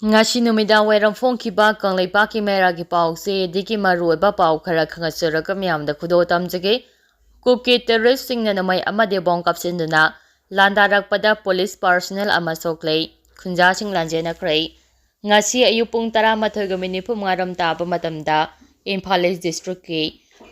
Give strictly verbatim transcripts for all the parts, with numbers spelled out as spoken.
ꯉꯁꯤ ꯅꯨꯃꯤꯗꯥꯡ ꯋꯥꯏꯔꯝ ꯐꯣꯡꯈꯤꯕ ꯀꯪꯂꯩꯄꯥꯛꯀꯤ ꯃꯩꯔꯥꯒꯤ ꯄꯥꯎꯆꯦꯗꯒꯤ ꯃꯔꯨꯑꯣꯏꯕ ꯄꯥꯎ ꯈꯔ ꯈꯪꯍꯟꯖꯔꯒ ꯃꯤꯌꯥꯝꯗ ꯈꯨꯗꯣꯜ ꯇꯝꯖꯒꯦ꯫ ꯀꯨꯀꯤ ꯇꯦꯔꯣꯔꯤꯁꯁꯤꯡꯅ ꯅꯣꯡꯃꯩ ꯑꯃꯗꯤ ꯕꯣꯝ ꯀꯥꯞꯁꯤꯟꯗꯨꯅ ꯂꯥꯟꯗꯥꯔꯛꯄꯗ ꯄꯨꯂꯤꯁ ꯄꯥꯔꯁꯣꯅꯦꯜ ꯑꯃ ꯁꯣꯛꯂꯦ꯫ ꯈꯨꯟꯖꯥꯁꯤꯡ ꯂꯥꯟꯖꯦꯟꯅꯈ꯭ꯔꯦ꯫ ꯉꯁꯤ ꯑꯌꯨꯛ ꯄꯨꯡ ꯇꯔꯥꯃꯥꯊꯣꯏꯒ ꯃꯤꯅꯤꯠ ꯅꯤꯐꯨ ꯃꯉꯥꯔꯣꯝ ꯇꯥꯕ ꯃꯇꯝꯗ ꯏꯝꯐꯥꯜ ꯏꯁ ꯗꯤꯁꯇ꯭ꯔꯤꯛꯀꯤ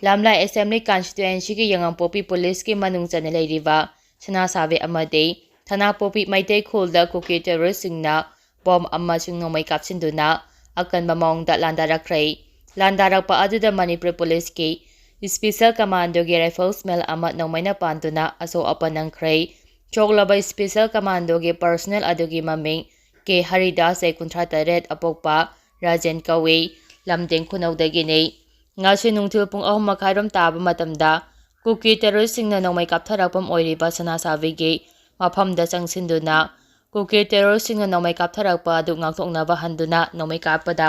ꯂꯝꯂꯥꯏ ꯑꯦꯁꯦꯝꯕ꯭ꯂꯤ ꯀꯟꯁꯇꯤꯇ꯭ꯋꯦꯟꯁꯤꯒꯤ ꯌꯥꯉꯥꯡꯄꯣꯛꯄꯤ ꯄꯨꯂꯤꯁꯀꯤ ꯃꯅꯨꯡ ꯆꯟꯅ ꯂꯩꯔꯤꯕ ꯁꯅꯥꯁꯥꯕꯤ ꯑꯃꯗꯤ ꯊꯅꯥꯄꯣꯛꯄꯤ ꯃꯩꯇꯩ ꯈꯨꯜꯗ ꯀꯨꯀꯤ ꯇꯦꯔꯣꯔꯤꯁꯁꯤꯡꯅ ꯕꯣꯝ ꯑꯃꯁꯨꯡ ꯅꯣꯡꯃꯩ ꯀꯥꯞꯁꯤꯟꯗꯨꯅ ꯑꯀꯟꯕ ꯃꯑꯣꯡꯗ ꯂꯥꯟꯗꯥꯔꯛꯈ꯭ꯔꯦ꯫ ꯂꯥꯟꯗꯥꯔꯛꯄ ꯑꯗꯨꯗ ꯃꯅꯤꯄꯨꯔ ꯄꯨꯂꯤꯁꯀꯤ ꯏꯁꯄꯤꯁꯦꯜ ꯀꯃꯥꯟꯗꯣꯒꯤ ꯔꯥꯏꯐꯜꯁꯃꯦꯟ ꯑꯃ ꯅꯣꯡꯃꯩꯅ ꯄꯥꯟꯗꯨꯅ ꯑꯁꯣꯛ ꯑꯄꯟ ꯅꯪꯈ꯭ꯔꯦ꯫ ꯁꯣꯛꯂꯕ ꯏꯁꯄꯤꯁꯦꯜ ꯀꯃꯥꯟꯗꯣꯒꯤ ꯄꯔꯁꯣꯅꯦꯜ ꯑꯗꯨꯒꯤ ꯃꯃꯤꯡ ꯀꯦ ꯍꯔꯤꯗꯥꯁ, ꯆꯍꯤ ꯀꯨꯟꯊ꯭ꯔꯥ ꯇꯔꯦꯠ, ꯑꯄꯣꯛꯄ ꯔꯥꯖꯦꯟ ꯀꯧꯏ, ꯂꯝꯗꯦꯡ ꯈꯨꯅꯧꯗꯒꯤꯅꯤ꯫ ꯉꯁꯤ ꯅꯨꯡꯊꯤꯜ ꯄꯨꯡ ꯑꯍꯨꯝ ꯃꯈꯥꯏꯔꯣꯝ ꯇꯥꯕ ꯃꯇꯝꯗ ꯀꯨꯀꯤ ꯇꯦꯔꯣꯔꯤꯁꯁꯤꯡꯅ ꯅꯣꯡꯃꯩ ꯀꯥꯞꯊꯔꯛꯐꯝ ꯑꯣꯏꯔꯤꯕ ꯁꯅꯥꯁꯥꯕꯤꯒꯤ ꯃꯐꯝꯗ ꯆꯪꯁꯤꯟꯗꯨꯅ ꯀꯨꯀꯤ ꯇꯦꯔꯣꯔꯤꯁꯁꯤꯡꯅ ꯅꯣꯡꯃꯩ ꯀꯥꯞꯊꯔꯛꯄ ꯑꯗꯨ ꯉꯥꯛꯊꯣꯛꯅꯕ ꯍꯟꯗꯨꯅ ꯅꯣꯡꯃꯩ ꯀꯥꯞꯄꯗ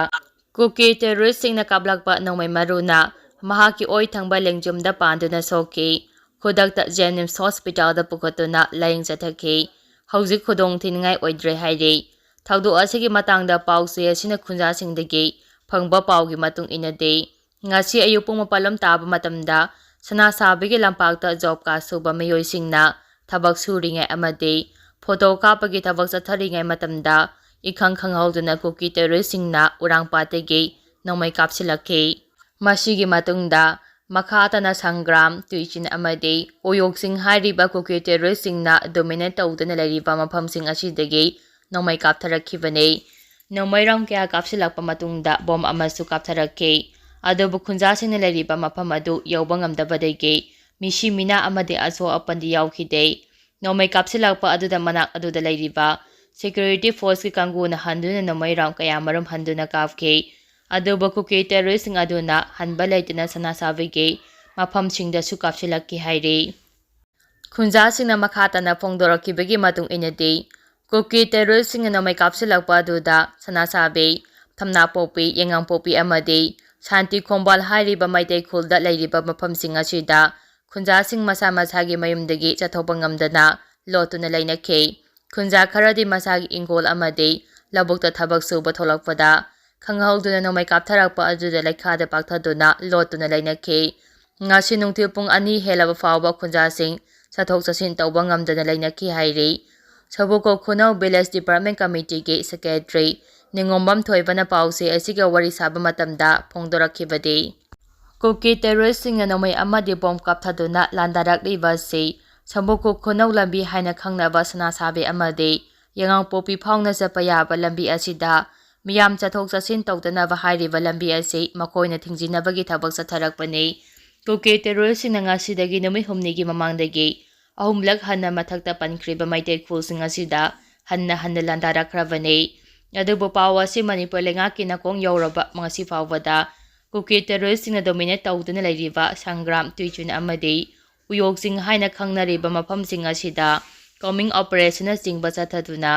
ꯀꯨꯀꯤ ꯇꯦꯔꯣꯔꯤꯁꯁꯤꯡꯅ ꯀꯥꯞꯂꯛꯄ ꯅꯣꯡꯃꯩ ꯃꯔꯨꯅ ꯃꯍꯥꯛꯀꯤ ꯑꯣꯏ ꯊꯪꯕ ꯂꯦꯡꯖꯨꯝꯗ ꯄꯥꯟꯗꯨꯅ ꯁꯣꯛꯈꯤ꯫ ꯈꯨꯗꯛꯇ ꯖꯦꯅꯤꯝꯁ ꯍꯣꯁꯄꯤꯇꯥꯜꯗ ꯄꯨꯈꯠꯇꯨꯅ ꯂꯥꯌꯦꯡ ꯆꯠꯊꯈꯤ꯫ ꯍꯧꯖꯤꯛ ꯈꯨꯗꯣꯡ ꯊꯤꯅꯤꯡꯉꯥꯏ ꯑꯣꯏꯗ꯭ꯔꯦ ꯍꯥꯏꯔꯤ꯫ ꯊꯧꯗꯣꯛ ꯑꯁꯤꯒꯤ ꯃꯇꯥꯡꯗ ꯄꯥꯎꯆꯦ ꯑꯁꯤꯅ ꯈꯨꯟꯖꯥꯁꯤꯡꯗꯒꯤ ꯐꯪꯕ ꯄꯥꯎꯒꯤ ꯃꯇꯨꯡ ꯏꯟꯅꯗꯤ, ꯉꯁꯤ ꯑꯌꯨꯛ ꯄꯨꯡ ꯃꯥꯄꯜ ꯂꯣꯝ ꯇꯥꯕ ꯃꯇꯝꯗ ꯁꯅꯥꯁꯥꯕꯤꯒꯤ ꯂꯝꯄꯥꯛꯇ ꯖꯣꯕ ꯀꯥꯔꯗ ꯁꯨꯕ ꯃꯤꯑꯣꯏꯁꯤꯡꯅ ꯊꯕꯛ ꯁꯨꯔꯤꯉꯩ ꯑꯃꯗꯤ ꯐꯣꯇꯣ ꯀꯥꯞꯄꯒꯤ ꯊꯕꯛ ꯆꯠꯊꯔꯤꯉꯩ ꯃꯇꯝꯗ ꯏꯈꯪ ꯈꯪꯍꯧꯗꯅ ꯀꯨꯀꯤ ꯇꯦꯔꯣꯔꯤꯁꯁꯤꯡꯅ ꯎꯔꯥꯡꯄꯥꯠꯇꯒꯤ ꯅꯣꯡꯃꯩ ꯀꯥꯞꯁꯤꯜꯂꯛꯈꯤ꯫ ꯃꯁꯤꯒꯤ ꯃꯇꯨꯡꯗ ꯃꯈꯥ ꯇꯥꯅ ꯁꯪꯒ꯭ꯔꯥꯝ, ꯇꯨꯏꯆꯤꯟ ꯑꯃꯗꯤ ꯎꯌꯣꯛꯁꯤꯡ ꯍꯥꯏꯔꯤꯕ ꯀꯨꯀꯤ ꯇꯦꯔꯣꯔꯤꯁꯁꯤꯡꯅ ꯗꯣꯃꯤꯅꯦꯠ ꯇꯧꯗꯨꯅ ꯂꯩꯔꯤꯕ ꯃꯐꯝꯁꯤꯡ ꯑꯁꯤꯗꯒꯤ ꯅꯣꯡꯃꯩ ꯀꯥꯞꯊꯔꯛꯈꯤꯕꯅꯤ꯫ ꯅꯣꯡꯃꯩ ꯔꯥꯎꯟ ꯀꯌꯥ ꯀꯥꯞꯁꯤꯜꯂꯛꯄ ꯃꯇꯨꯡꯗ ꯕꯣꯝ ꯑꯃꯁꯨ ꯀꯥꯞꯊꯔꯛꯈꯤ꯫ ꯑꯗꯨꯕꯨ ꯈꯨꯟꯖꯥꯁꯤꯡꯅ ꯂꯩꯔꯤꯕ ꯃꯐꯝ ꯑꯗꯨ ꯌꯧꯕ ꯉꯝꯗꯕꯗꯒꯤ ꯃꯤꯁꯤ ꯃꯤꯅꯥ ꯑꯃꯗꯤ ꯑꯁꯣꯛ ꯑꯄꯟꯗꯤ ꯌꯥꯎꯈꯤꯗꯦ꯫ ꯅꯣꯡꯃꯩ ꯀꯥꯞꯁꯤꯜꯂꯛꯄ ꯑꯗꯨꯗ ꯃꯅꯥꯛ ꯑꯗꯨꯗ ꯂꯩꯔꯤꯕ ꯁꯦꯀ꯭ꯌꯨꯔꯤꯇꯤ ꯐꯣꯔꯁꯀꯤ ꯀꯥꯡꯕꯨꯅ ꯍꯟꯗꯨꯅ ꯅꯣꯡꯃꯩ ꯔꯥꯎꯟ ꯀꯌꯥꯃꯔꯨꯝ ꯍꯟꯗꯨꯅ ꯀꯥꯞꯈꯤ꯫ ꯑꯗꯨꯕꯨ ꯀꯨꯀꯤ ꯇꯦꯔꯣꯔꯤꯁꯁꯤꯡ ꯑꯗꯨꯅ ꯍꯟꯕ ꯂꯩꯇꯅ ꯁꯅꯥꯁꯥꯕꯤꯒꯤ ꯃꯐꯝꯁꯤꯡꯗꯁꯨ ꯀꯥꯞꯁꯤꯜꯂꯛꯈꯤ ꯍꯥꯏꯔꯤ꯫ ꯈꯨꯟꯖꯥꯁꯤꯡꯅ ꯃꯈꯥ ꯇꯥꯅ ꯐꯣꯡꯗꯣꯔꯛꯈꯤꯕꯒꯤ ꯃꯇꯨꯡ ꯏꯟꯅꯗꯤ, ꯀꯨꯀꯤ ꯇꯦꯔꯣꯔꯤꯁꯁꯤꯡꯅ ꯅꯣꯡꯃꯩ ꯀꯥꯞꯁꯤꯜꯂꯛꯄ ꯑꯗꯨꯗ ꯁꯅꯥꯁꯥꯕꯤ, ꯊꯝꯅꯥꯄꯣꯛꯄꯤ, ꯌꯦꯉꯥꯡꯄꯣꯛꯄꯤ ꯑꯃꯗꯤ ꯁꯥꯟꯇꯤ ꯈꯣꯡꯕꯥꯜ ꯍꯥꯏꯔꯤꯕ ꯃꯩꯇꯩ ꯈꯨꯜꯗ ꯂꯩꯔꯤꯕ ꯃꯐꯝꯁꯤꯡ ꯑꯁꯤꯗ ꯈꯨꯟꯖꯥꯁꯤꯡ ꯃꯁꯥ ꯃꯁꯥꯒꯤ ꯃꯌꯨꯝꯗꯒꯤ ꯆꯠꯊꯣꯛꯄ ꯉꯝꯗꯅ ꯂꯣꯠꯇꯨꯅ ꯂꯩꯅꯈꯤ꯫ ꯈꯨꯟꯖꯥ ꯈꯔꯗꯤ ꯃꯁꯥꯒꯤ ꯏꯪꯈꯣꯜ ꯑꯃꯗꯤ ꯂꯧꯕꯨꯛꯇ ꯊꯕꯛ ꯁꯨꯕ ꯊꯣꯛꯂꯛꯄꯗ ꯈꯪꯍꯧꯗꯅ ꯅꯣꯡꯃꯩ ꯀꯥꯞꯊꯔꯛꯄ ꯑꯗꯨꯗ ꯂꯩꯈꯥꯗ ꯄꯥꯛꯊꯗꯨꯅ ꯂꯣꯠꯇꯨꯅ ꯂꯩꯅꯈꯤ꯫ ꯉꯁꯤ ꯅꯨꯡꯊꯤꯜ ꯄꯨꯡ ꯑꯅꯤ ꯍꯦꯜꯂꯕ ꯐꯥꯎꯕ ꯈꯨꯟꯖꯥꯁꯤꯡ ꯆꯠꯊꯣꯛ ꯆꯠꯁꯤꯟ ꯇꯧꯕ ꯉꯝꯗꯅ ꯂꯩꯅꯈꯤ ꯍꯥꯏꯔꯤ꯫ ꯁꯕꯨꯀꯣ ꯈꯨꯅꯧ ꯚꯤꯂꯦꯖ ꯗꯤꯄꯥꯔꯠꯃꯦꯟ ꯀꯃꯤꯇꯤꯒꯤ ꯁꯦꯀ꯭ꯔꯦꯇꯔꯤ ꯅꯤꯉꯣꯝꯕꯝ ꯊꯣꯏꯕꯅ ꯄꯥꯎꯆꯦ ꯑꯁꯤꯒ ꯋꯥꯔꯤ ꯁꯥꯕ ꯃꯇꯝꯗ ꯐꯣꯡꯗꯣꯔꯛꯈꯤꯕꯗꯤ, ꯀꯨꯀꯤ ꯇꯦꯔꯣꯔꯤꯁꯁꯤꯡꯅ ꯅꯣꯡꯃꯩ ꯑꯃꯗꯤ ꯕꯣꯝ ꯀꯥꯞꯊꯗꯨꯅ ꯂꯥꯟꯗꯥꯔꯛꯂꯤꯕ ꯑꯁꯤ ꯁꯕꯨꯀꯣ ꯈꯨꯅꯧ ꯂꯝꯕꯤ ꯍꯥꯏꯅ ꯈꯪꯅꯕ ꯁꯅꯥꯁꯥꯕꯤ ꯑꯃꯗꯤ ꯌꯥꯉꯥꯡꯄꯣꯛꯄꯤ ꯐꯥꯎꯅ ꯆꯠꯄ ꯌꯥꯕ ꯂꯝꯕꯤ ꯑꯁꯤꯗ ꯃꯤꯌꯥꯝ ꯆꯠꯊꯣꯛ ꯆꯠꯁꯤꯟ ꯇꯧꯗꯅꯕ ꯍꯥꯏꯔꯤꯕ ꯂꯝꯕꯤ ꯑꯁꯤ ꯃꯈꯣꯏꯅ ꯊꯤꯡꯖꯤꯟꯅꯕꯒꯤ ꯊꯕꯛ ꯆꯠꯊꯔꯛꯄꯅꯤ꯫ ꯀꯨꯀꯤ ꯇꯦꯔꯣꯔꯤꯁꯁꯤꯡꯅ ꯉꯁꯤꯗꯒꯤ ꯅꯨꯃꯤꯠ ꯍꯨꯝꯅꯤꯒꯤ ꯃꯃꯥꯡꯗꯒꯤ ꯑꯍꯨꯝꯂꯛ ꯍꯟꯅ ꯃꯊꯛꯇ ꯄꯟꯈ꯭ꯔꯤꯕ ꯃꯩꯇꯩ ꯈꯨꯜꯁꯤꯡ ꯑꯁꯤꯗ ꯍꯟꯅ ꯍꯟꯅ ꯂꯥꯟꯗꯥꯔꯛꯈ꯭ꯔꯕꯅꯤ꯫ ꯑꯗꯨꯕꯨ ꯄꯥꯎ ꯑꯁꯤ ꯃꯅꯤꯄꯨꯔ ꯂꯩꯉꯥꯛꯀꯤ ꯅꯥꯀꯣꯡ ꯌꯧꯔꯕ ꯉꯁꯤ ꯐꯥꯎꯕꯗ ꯀꯨꯀꯤ ꯇꯦꯔꯣꯔꯤꯁꯁꯤꯡꯅ ꯗꯣꯃꯤꯅꯦꯠ ꯇꯧꯗꯨꯅ ꯂꯩꯔꯤꯕ ꯁꯪꯒ꯭ꯔꯥꯝ, ꯇꯨꯏꯆꯨꯟ ꯑꯃꯗꯤ ꯎꯌꯣꯛꯆꯤꯡ ꯍꯥꯏꯅ ꯈꯪꯅꯔꯤꯕ ꯃꯐꯝꯁꯤꯡ ꯑꯁꯤꯗ ꯀꯣꯃꯤꯡ ꯑꯣꯄꯔꯦꯁꯟꯅꯆꯤꯡꯕ ꯆꯠꯊꯗꯨꯅ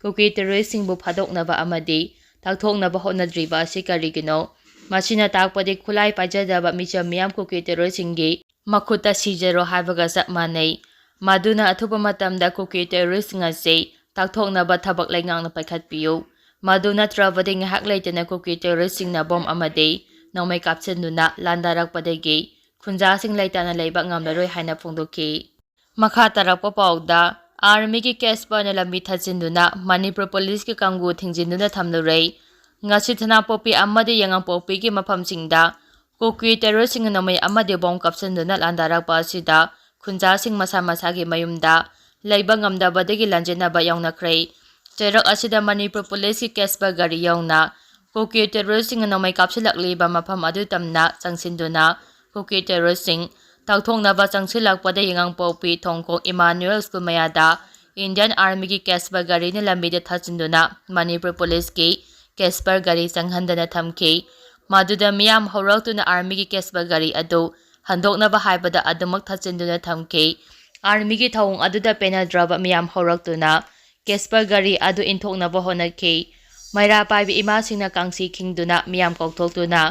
ꯀꯨꯀꯤ ꯇꯦꯔꯣꯔꯤꯁꯁꯤꯡꯕꯨ ꯐꯥꯗꯣꯛꯅꯕ ꯑꯃꯗꯤ ꯇꯥꯛꯊꯣꯛꯅꯕ ꯍꯣꯠꯅꯗ꯭ꯔꯤꯕ ꯑꯁꯤ ꯀꯔꯤꯒꯤꯅꯣ? ꯃꯁꯤꯅ ꯇꯥꯛꯄꯗꯤ ꯈꯨꯠꯂꯥꯏ ꯄꯥꯏꯖꯗꯕ ꯃꯤꯆꯝ ꯃꯤꯌꯥꯝ ꯀꯨꯀꯤ ꯇꯦꯔꯣꯔꯤꯁꯁꯤꯡꯒꯤ ꯃꯈꯨꯠꯇ ꯁꯤꯖꯔꯣ ꯍꯥꯏꯕꯒ ꯆꯞ ꯃꯥꯟꯅꯩ꯫ ꯃꯗꯨꯅ ꯑꯊꯨꯕ ꯃꯇꯝꯗ ꯀꯨꯀꯤ ꯇꯦꯔꯣꯔꯤꯁꯁꯤꯡ ꯑꯁꯤ ꯇꯥꯛꯊꯣꯛꯅꯕ ꯊꯕꯛ ꯂꯩꯉꯥꯛꯅ ꯄꯥꯏꯈꯠꯄꯤꯌꯨ꯫ ꯃꯗꯨ ꯅꯠꯇ꯭ꯔꯕꯗꯤ ꯉꯥꯏꯍꯥꯛ ꯂꯩꯇꯅ ꯀꯨꯀꯤ ꯇꯦꯔꯣꯔꯤꯁꯁꯤꯡꯅ ꯕꯣꯝ ꯑꯃꯗꯤ ꯅꯣꯡꯃꯩ ꯀꯥꯞꯁꯤꯟꯗꯨꯅ ꯂꯥꯟꯗꯥꯔꯛꯄꯗꯒꯤ ꯈꯨꯟꯖꯥꯁꯤꯡ ꯂꯩꯇꯥꯅ ꯂꯩꯕ ꯉꯝꯂꯔꯣꯏ ꯍꯥꯏꯅ ꯐꯣꯡꯗꯣꯛꯈꯤ꯫ ꯃꯈꯥ ꯇꯥꯔꯛꯄ ꯄꯥꯎꯗ, ꯑꯥꯔꯃꯤꯒꯤ ꯀꯦꯁꯄꯔꯅ ꯂꯝꯕꯤ ꯊꯠꯆꯤꯟꯗꯨꯅ ꯃꯅꯤꯄꯨꯔ ꯄꯨꯂꯤꯁꯀꯤ ꯀꯥꯡꯕꯨ ꯊꯤꯡꯖꯤꯟꯗꯨꯅ ꯊꯝꯂꯨꯔꯦ꯫ ꯉꯁꯤ ꯊꯅꯥꯄꯣꯛꯄꯤ ꯑꯃꯗꯤ ꯌꯥꯉꯥꯡꯄꯣꯛꯄꯤꯒꯤ ꯃꯐꯝꯁꯤꯡꯗ ꯀꯨꯀꯤ ꯇꯦꯔꯣꯔꯤꯁꯁꯤꯡꯅ ꯅꯣꯡꯃꯩ ꯑꯃꯗꯤ ꯕꯣꯝ ꯀꯥꯞꯁꯤꯟꯗꯨꯅ ꯂꯥꯟꯗꯥꯔꯛꯄ ꯑꯁꯤꯗ ꯈꯨꯟꯖꯥꯁꯤꯡ ꯃꯁꯥ ꯃꯁꯥꯒꯤ ꯃꯌꯨꯝꯗ ꯂꯩꯕ ꯉꯝꯗꯕꯗꯒꯤ ꯂꯥꯟꯖꯦꯟꯅꯕ ꯌꯥꯎꯅꯈ꯭ꯔꯦ꯫ ꯆꯩꯔꯛ ꯑꯁꯤꯗ ꯃꯅꯤꯄꯨꯔ ꯄꯨꯂꯤꯁꯀꯤ ꯀꯦꯁꯄꯔ ꯒꯥꯔꯤ ꯌꯥꯎꯅ ꯀꯨꯀꯤ ꯇꯦꯔꯣꯔꯤꯁꯁꯤꯡꯅ ꯅꯣꯡꯃꯩ ꯀꯥꯞꯁꯤꯜꯂꯛꯂꯤꯕ ꯃꯐꯝ ꯑꯗꯨ ꯇꯝꯅ ꯆꯪꯁꯤꯟꯗꯨꯅ ꯀꯨꯀꯤ ꯇꯦꯔꯣꯔꯤꯁꯁꯤꯡ ꯇꯥꯛꯊꯣꯛꯅꯕ ꯆꯪꯁꯤꯜꯂꯛꯄꯗ ꯌꯥꯉꯥꯡꯄꯣꯛꯄꯤ ꯊꯣꯡꯈꯣꯡ ꯏꯃꯥꯅꯨꯑꯦꯜ ꯁ꯭ꯀꯨꯜ ꯃꯌꯥꯗ ꯏꯟꯗꯤꯌꯟ ꯑꯥꯔꯃꯤꯒꯤ ꯀꯦꯁꯄꯔ ꯒꯥꯔꯤꯅ ꯂꯝꯕꯤꯗ ꯊꯥꯖꯤꯟꯗꯨꯅ ꯃꯅꯤꯄꯨꯔ ꯄꯨꯂꯤꯁꯀꯤ ꯀꯦꯁꯄꯔ ꯒꯥꯔꯤ ꯆꯪꯍꯟꯗꯅ ꯊꯝꯈꯤ꯫ ꯃꯗꯨꯗ ꯃꯤꯌꯥꯝ ꯍꯧꯔꯛꯇꯨꯅ ꯑꯥꯔꯃꯤꯒꯤ ꯀꯦꯁꯄꯔ ꯒꯥꯔꯤ ꯑꯗꯨ ꯍꯟꯗꯣꯛꯅꯕ ꯍꯥꯏꯕꯗ ꯑꯗꯨꯃꯛ ꯊꯥꯖꯤꯟꯗꯨꯅ ꯊꯝꯈꯤ꯫ ꯑꯥꯔꯃꯤꯒꯤ ꯊꯧꯑꯣꯡ ꯑꯗꯨꯗ ꯄꯦꯟꯅꯗ꯭ꯔꯕ ꯃꯤꯌꯥꯝ ꯍꯧꯔꯛꯇꯨꯅ ꯀꯦꯁꯄꯔ ꯒꯥꯔꯤ ꯑꯗꯨ ꯏꯟꯊꯣꯛꯅꯕ ꯍꯣꯠꯅꯈꯤ꯫ ꯃꯩꯔꯥ ꯄꯥꯏꯕꯤ ꯏꯃꯥꯁꯤꯡꯅ ꯀꯥꯡꯁꯤ ꯈꯤꯡꯗꯨꯅ ꯃꯤꯌꯥꯝ ꯀꯧꯊꯣꯛꯇꯨꯅ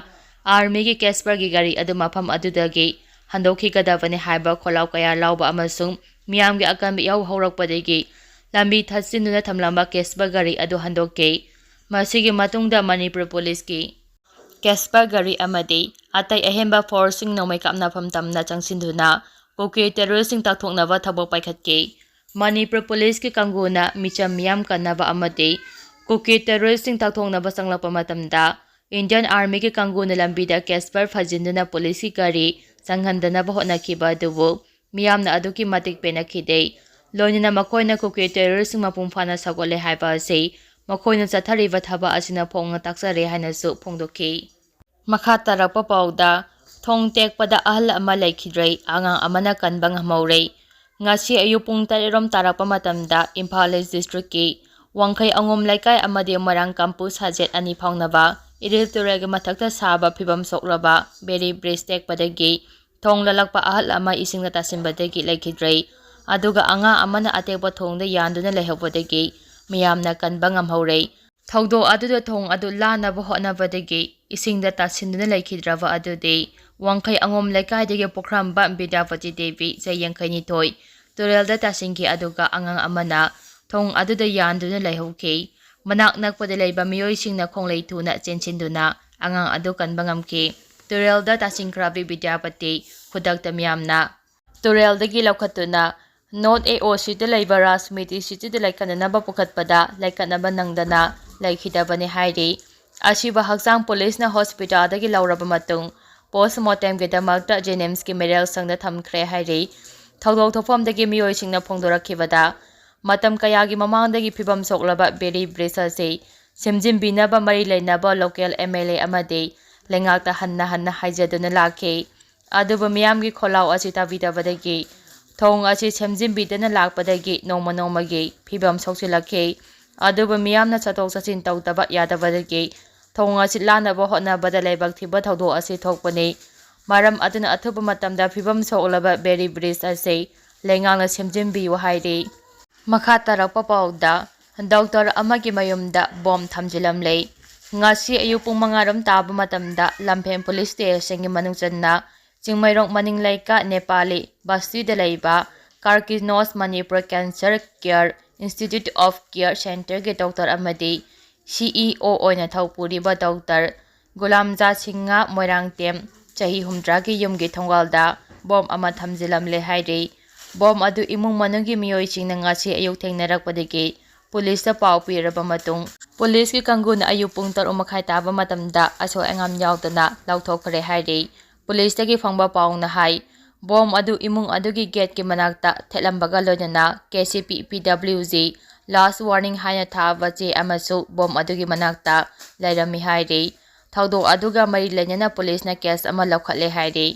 ꯑꯥꯔꯃꯤꯒꯤ ꯀꯦꯁꯄꯔꯒꯤ ꯒꯥꯔꯤ ꯑꯗꯨ ꯃꯐꯝ ꯑꯗꯨꯗꯒꯤ ꯍꯟꯗꯣꯛꯈꯤꯒꯗꯕꯅꯤ ꯍꯥꯏꯕ ꯈꯣꯜꯂꯥꯎ ꯀꯌꯥ ꯂꯥꯎꯕ ꯑꯃꯁꯨꯡ ꯃꯤꯌꯥꯝꯒꯤ ꯑꯀꯟꯕ ꯏꯍꯧ ꯍꯧꯔꯛꯄꯗꯒꯤ ꯂꯝꯕꯤ ꯊꯠꯆꯤꯟꯗꯨꯅ ꯊꯝꯂꯝꯕ ꯀꯦꯁꯄꯔ ꯒꯥꯔꯤ ꯑꯗꯨ ꯍꯟꯗꯣꯛꯈꯤ꯫ ꯃꯁꯤꯒꯤ ꯃꯇꯨꯡꯗ ꯃꯅꯤꯄꯨꯔ ꯄꯨꯂꯤꯁꯀꯤ ꯀꯦꯁꯄꯔ ꯒꯥꯔꯤ ꯑꯃꯗꯤ ꯑꯇꯩ ꯑꯍꯦꯟꯕ ꯐꯣꯔꯁꯁꯤꯡ ꯅꯣꯡꯃꯩ ꯀꯥꯞꯅꯐꯝ ꯇꯝꯅ ꯆꯪꯁꯤꯟꯗꯨꯅ ꯀꯨꯀꯤ ꯇꯦꯔꯣꯔꯤꯁꯁꯤꯡ ꯇꯥꯛꯊꯣꯛꯅꯕ ꯊꯕꯛ ꯄꯥꯏꯈꯠꯈꯤ꯫ ꯃꯅꯤꯄꯨꯔ ꯄꯨꯂꯤꯁꯀꯤ ꯀꯥꯡꯕꯨꯅ ꯃꯤꯆꯝ ꯃꯤꯌꯥꯝ ꯀꯟꯅꯕ ꯑꯃꯗꯤ ꯀꯨꯀꯤ ꯇꯦꯔꯣꯔꯤꯁꯁꯤꯡ ꯇꯥꯛꯊꯣꯛꯅꯕ ꯆꯪꯂꯛꯄ ꯃꯇꯝꯗ, ꯏꯟꯗꯤꯌꯟ ꯑꯥꯔꯃꯤꯒꯤ ꯀꯥꯡꯕꯨꯅ ꯂꯝꯕꯤꯗ ꯀꯦꯁꯄꯔ ꯐꯥꯖꯤꯟꯗꯨꯅ ꯄꯨꯂꯤꯁꯀꯤ ꯒꯥꯔꯤ ꯆꯪꯍꯟꯗꯅꯕ ꯍꯣꯠꯅꯈꯤꯕ ꯑꯗꯨꯕꯨ ꯃꯤꯌꯥꯝꯅ ꯑꯗꯨꯛꯀꯤ ꯃꯇꯤꯛ ꯄꯦꯟꯅꯈꯤꯗꯦ꯫ ꯂꯣꯏꯅꯅ ꯃꯈꯣꯏꯅ ꯀꯨꯀꯤ ꯇꯦꯔꯣꯔꯤꯁꯁꯤꯡ ꯃꯄꯨꯡ ꯐꯥꯅ ꯁꯧꯒꯠꯂꯦ ꯍꯥꯏꯕ ꯑꯁꯤ ꯃꯈꯣꯏꯅ ꯆꯠꯊꯔꯤꯕ ꯊꯕꯛ ꯑꯁꯤꯅ ꯐꯣꯡꯅ ꯇꯥꯛꯆꯔꯦ ꯍꯥꯏꯅꯁꯨ ꯐꯣꯡꯗꯣꯛꯈꯤ꯫ ꯃꯈꯥ ꯇꯥꯔꯛꯄ ꯄꯥꯎꯗ, ꯊꯣꯡ ꯇꯦꯛꯄꯗ ꯑꯍꯜ ꯑꯃ ꯂꯩꯈꯤꯗ꯭ꯔꯦ, ꯑꯉꯥꯡ ꯑꯃꯅ ꯀꯟꯕ ꯉꯝꯍꯧꯔꯦ꯫ ꯉꯁꯤ ꯑꯌꯨꯛ ꯄꯨꯡ ꯇꯔꯦꯠ ꯔꯣꯝ ꯇꯥꯔꯛꯄ ꯃꯇꯝꯗ ꯏꯝꯐꯥꯜ ꯏꯁ ꯗꯤꯁꯇ꯭ꯔꯤꯛꯀꯤ ꯋꯥꯡꯈꯩ ꯑꯉꯣꯝ ꯂꯩꯀꯥꯏ ꯑꯃꯗꯤ ꯃꯣꯏꯔꯥꯡ ꯀꯥꯡꯄꯨ ꯁꯥꯖꯦꯠ ꯑꯅꯤ ꯐꯥꯎꯅꯕ ꯏꯔꯤꯜ ꯇꯨꯔꯦꯜꯒꯤ ꯃꯊꯛꯇ ꯁꯥꯕ ꯐꯤꯕꯝ ꯁꯣꯛꯂꯕ ꯕꯦꯔꯤ ꯕ꯭ꯔꯤꯖ ꯇꯦꯛꯄꯗꯒꯤ ꯊꯣꯡ ꯂꯜꯂꯛꯄ ꯑꯍꯜ ꯑꯃ ꯏꯁꯤꯡꯗ ꯇꯥꯁꯤꯟꯕꯗꯒꯤ ꯂꯩꯈꯤꯗ꯭ꯔꯦ꯫ ꯑꯗꯨꯒ ꯑꯉꯥꯡ ꯑꯃꯅ ꯑꯇꯦꯛꯄ ꯊꯣꯡꯗ ꯌꯥꯟꯗꯨꯅ ꯂꯩꯍꯧꯕꯗꯒꯤ ꯃꯤꯌꯥꯝꯅ ꯀꯟꯕ ꯉꯝꯍꯧꯔꯦ꯫ ꯊꯧꯗꯣꯛ ꯑꯗꯨꯗ ꯊꯣꯡ ꯑꯗꯨ ꯂꯥꯟꯅꯕ ꯍꯣꯠꯅꯕꯗꯒꯤ ꯏꯁꯤꯡꯗ ꯇꯥꯁꯤꯟꯗꯨꯅ ꯂꯩꯈꯤꯗ꯭ꯔꯕ ꯑꯗꯨꯗꯤ ꯋꯥꯡꯈꯩ ꯑꯉꯣꯝ ꯂꯩꯀꯥꯏꯗꯒꯤ ꯄꯣꯈ꯭ꯔꯝꯕ ꯕꯤꯗ꯭ꯌꯥꯄꯇꯤ ꯗꯦꯕꯤ, ꯆꯍꯤ ꯌꯥꯡꯈꯩꯅꯤꯊꯣꯏ, ꯇꯨꯔꯦꯜꯗ ꯇꯥꯁꯤꯟꯈꯤ, ꯑꯗꯨꯒ ꯑꯉꯥꯡ ꯑꯃꯅ ꯊꯣꯡ ꯑꯗꯨꯗ ꯌꯥꯟꯗꯨꯅ ꯂꯩꯍꯧꯈꯤ꯫ ꯃꯅꯥꯛ ꯅꯛꯄꯗ ꯂꯩꯕ ꯃꯤꯑꯣꯏꯁꯤꯡꯅ ꯈꯣꯡꯂꯩ ꯊꯨꯅ ꯆꯦꯟꯁꯤꯟꯗꯨꯅ ꯑꯉꯥꯡ ꯑꯗꯨ ꯀꯟꯕ ꯉꯝꯈꯤ꯫ ꯇꯨꯔꯦꯜꯗ ꯇꯥꯁꯤꯟꯈ꯭ꯔꯕꯤ ꯕꯤꯗ꯭ꯌꯥꯄꯇꯤ ꯈꯨꯗꯛꯇ ꯃꯤꯌꯥꯝꯅ ꯇꯨꯔꯦꯜꯗꯒꯤ ꯂꯧꯈꯠꯇꯨꯅ ꯅꯣꯔꯠ ꯑꯦ ꯑꯣ ꯁꯤꯗ ꯂꯩꯕ ꯔꯥꯖꯃꯤꯇꯤ ꯁꯤꯇꯤꯗ ꯂꯩꯈꯠꯅꯅꯕ ꯄꯨꯈꯠꯄꯗ ꯂꯩꯈꯠꯅꯕ ꯅꯪꯗꯅ ꯂꯩꯈꯤꯗꯕꯅꯤ ꯍꯥꯏꯔꯤ꯫ ꯑꯁꯤꯕ ꯍꯛꯆꯥꯡ ꯄꯨꯂꯤꯁꯅ ꯍꯣꯁꯄꯤꯇꯥꯜꯗꯒꯤ ꯂꯧꯔꯕ ꯃꯇꯨꯡ ꯄꯣꯁꯃꯣꯔꯇꯦꯝꯒꯤꯗꯃꯛꯇ ꯖꯦꯅꯤꯝꯁꯀꯤ ꯃꯤꯔꯦꯜ ꯁꯪꯗ ꯊꯝꯈ꯭ꯔꯦ ꯍꯥꯏꯔꯤ꯫ ꯊꯧꯗꯣꯛ ꯊꯣꯛꯐꯝꯗꯒꯤ ꯃꯤꯑꯣꯏꯁꯤꯡꯅ ꯐꯣꯡꯗꯣꯔꯛꯈꯤꯕꯗ, ꯃꯇꯝ ꯀꯌꯥꯒꯤ ꯃꯃꯥꯡꯗꯒꯤ ꯐꯤꯕꯝ ꯁꯣꯛꯂꯕ ꯕꯦꯔꯤ ꯕ꯭ꯔꯤꯖ ꯑꯁꯤ ꯁꯦꯝꯖꯤꯟꯕꯤꯅꯕ ꯃꯔꯤ ꯂꯩꯅꯕ ꯂꯣꯀꯦꯜ ꯑꯦꯝ ꯑꯦꯜ ꯑꯦ ꯑꯃꯗꯤ ꯂꯩꯉꯥꯛꯇ ꯍꯟꯅ ꯍꯟꯅ ꯍꯥꯏꯖꯗꯨꯅ ꯂꯥꯛꯈꯤ꯫ ꯑꯗꯨꯕꯨ ꯃꯤꯌꯥꯝꯒꯤ ꯈꯣꯜꯂꯥꯎ ꯑꯁꯤ ꯇꯥꯕꯤꯗꯕꯗꯒꯤ ꯊꯣꯡ ꯑꯁꯤ ꯁꯦꯝꯖꯤꯟꯕꯤꯗꯅ ꯂꯥꯛꯄꯗꯒꯤ ꯅꯣꯡꯃ ꯅꯣꯡꯃꯒꯤ ꯐꯤꯕꯝ ꯁꯣꯛꯆꯤꯜꯂꯛꯈꯤ꯫ ꯑꯗꯨꯕꯨ ꯃꯤꯌꯥꯝꯅ ꯆꯠꯊꯣꯛ ꯆꯠꯁꯤꯟ ꯇꯧꯗꯕ ꯌꯥꯗꯕꯗꯒꯤ ꯊꯣꯡ ꯑꯁꯤ ꯂꯥꯟꯅꯕ ꯍꯣꯠꯅꯕꯗ ꯂꯥꯏꯕꯛ ꯊꯤꯕ ꯊꯧꯗꯣꯛ ꯑꯁꯤ ꯊꯣꯛꯄꯅꯤ꯫ ꯃꯔꯝ ꯑꯗꯨꯅ ꯑꯊꯨꯕ ꯃꯇꯝꯗ ꯐꯤꯕꯝ ꯁꯣꯛꯂꯕ ꯕꯦꯔꯤ ꯕ꯭ꯔꯤꯖ ꯑꯁꯤ ꯂꯩꯉꯥꯛꯅ ꯁꯦꯝꯖꯤꯟꯕꯤꯌꯨ ꯍꯥꯏꯔꯤ꯫ ꯃꯈꯥ ꯇꯥꯔꯛꯄ ꯄꯥꯎꯗ, ꯗꯣꯛꯇꯔ ꯑꯃꯒꯤ ꯃꯌꯨꯝꯗ ꯕꯣꯝ ꯊꯝꯖꯤꯜꯂꯝꯂꯦ꯫ ꯉꯁꯤ ꯑꯌꯨꯛ ꯄꯨꯡ ꯃꯉꯥ ꯔꯣꯝ ꯇꯥꯕ ꯃꯇꯝꯗ ꯂꯝꯐꯦꯜ ꯄꯨꯂꯤꯁ ꯁ꯭ꯇꯦꯁꯟꯒꯤ ꯃꯅꯨꯡ ꯆꯟꯅ ꯆꯤꯡꯃꯩꯔꯣꯡ ꯃꯅꯤꯡ ꯂꯩꯀꯥ ꯅꯦꯄꯥꯂꯤ ꯕꯁꯇꯤꯗ ꯂꯩꯕ Karkinos Manipur cancer care Institute of Care Centreꯒꯤ ꯗꯣꯛꯇꯔ ꯑꯃꯗꯤ ꯁꯤ ꯏ ꯑꯣ ꯑꯣꯏꯅ ꯊꯧ ꯄꯨꯔꯤꯕ ꯗꯣꯛꯇꯔ ꯒꯨꯂꯥꯝꯖꯥ ꯁꯤꯡꯍ ꯃꯣꯏꯔꯥꯡꯊꯦꯝ, ꯆꯍꯤ ꯍꯨꯝꯗ꯭ꯔꯥꯒꯤ ꯌꯨꯝꯒꯤ ꯊꯣꯡꯒꯥꯜꯗ ꯕꯣꯝ ꯑꯃ ꯊꯝꯖꯤꯜꯂꯝꯂꯦ ꯍꯥꯏꯔꯤ꯫ ꯕꯣꯝ ꯑꯗꯨ ꯏꯃꯨꯡ ꯃꯅꯨꯡꯒꯤ ꯃꯤꯑꯣꯏꯁꯤꯡꯅ ꯉꯁꯤ ꯑꯌꯨꯛ ꯊꯦꯡꯅꯔꯛꯄꯗꯒꯤ ꯄꯨꯂꯤꯁꯇ ꯄꯥꯎ ꯄꯤꯔꯕ ꯃꯇꯨꯡ, ꯄꯨꯂꯤꯁꯀꯤ ꯀꯥꯡꯕꯨꯅ ꯑꯌꯨꯛ ꯄꯨꯡ ꯇꯔꯨꯛ ꯃꯈꯥꯏ ꯇꯥꯕ ꯃꯇꯝꯗ ꯑꯁꯣꯏ ꯑꯉꯥꯝ ꯌꯥꯎꯗꯅ ꯂꯧꯊꯣꯛꯈ꯭ꯔꯦ ꯍꯥꯏꯔꯤ꯫ ꯄꯨꯂꯤꯁꯇꯒꯤ ꯐꯪꯕ ꯄꯥꯎꯅ ꯍꯥꯏ, ꯕꯣꯝ ꯑꯗꯨ ꯏꯃꯨꯡ ꯑꯗꯨꯒꯤ ꯒꯦꯠꯀꯤ ꯃꯅꯥꯛꯇ ꯊꯦꯠꯂꯝꯕꯒ ꯂꯣꯏꯅꯅ ꯀꯦ ꯁꯤ ꯄꯤ, ꯄꯤ ꯗꯕ꯭ꯂꯤꯎ ꯖꯤ, ꯂꯥꯁ ꯋꯥꯔꯅꯤꯡ ꯍꯥꯏꯅ ꯊꯥꯕ ꯆꯦ ꯑꯃꯁꯨ ꯕꯣꯝ ꯑꯗꯨꯒꯤ ꯃꯅꯥꯛꯇ ꯂꯩꯔꯝꯃꯤ ꯍꯥꯏꯔꯤ꯫ ꯊꯧꯗꯣꯛ ꯑꯗꯨꯒ ꯃꯔꯤ ꯂꯩꯅꯅ ꯄꯨꯂꯤꯁꯅ ꯀꯦꯁ ꯑꯃ ꯂꯧꯈꯠꯂꯦ ꯍꯥꯏꯔꯤ꯫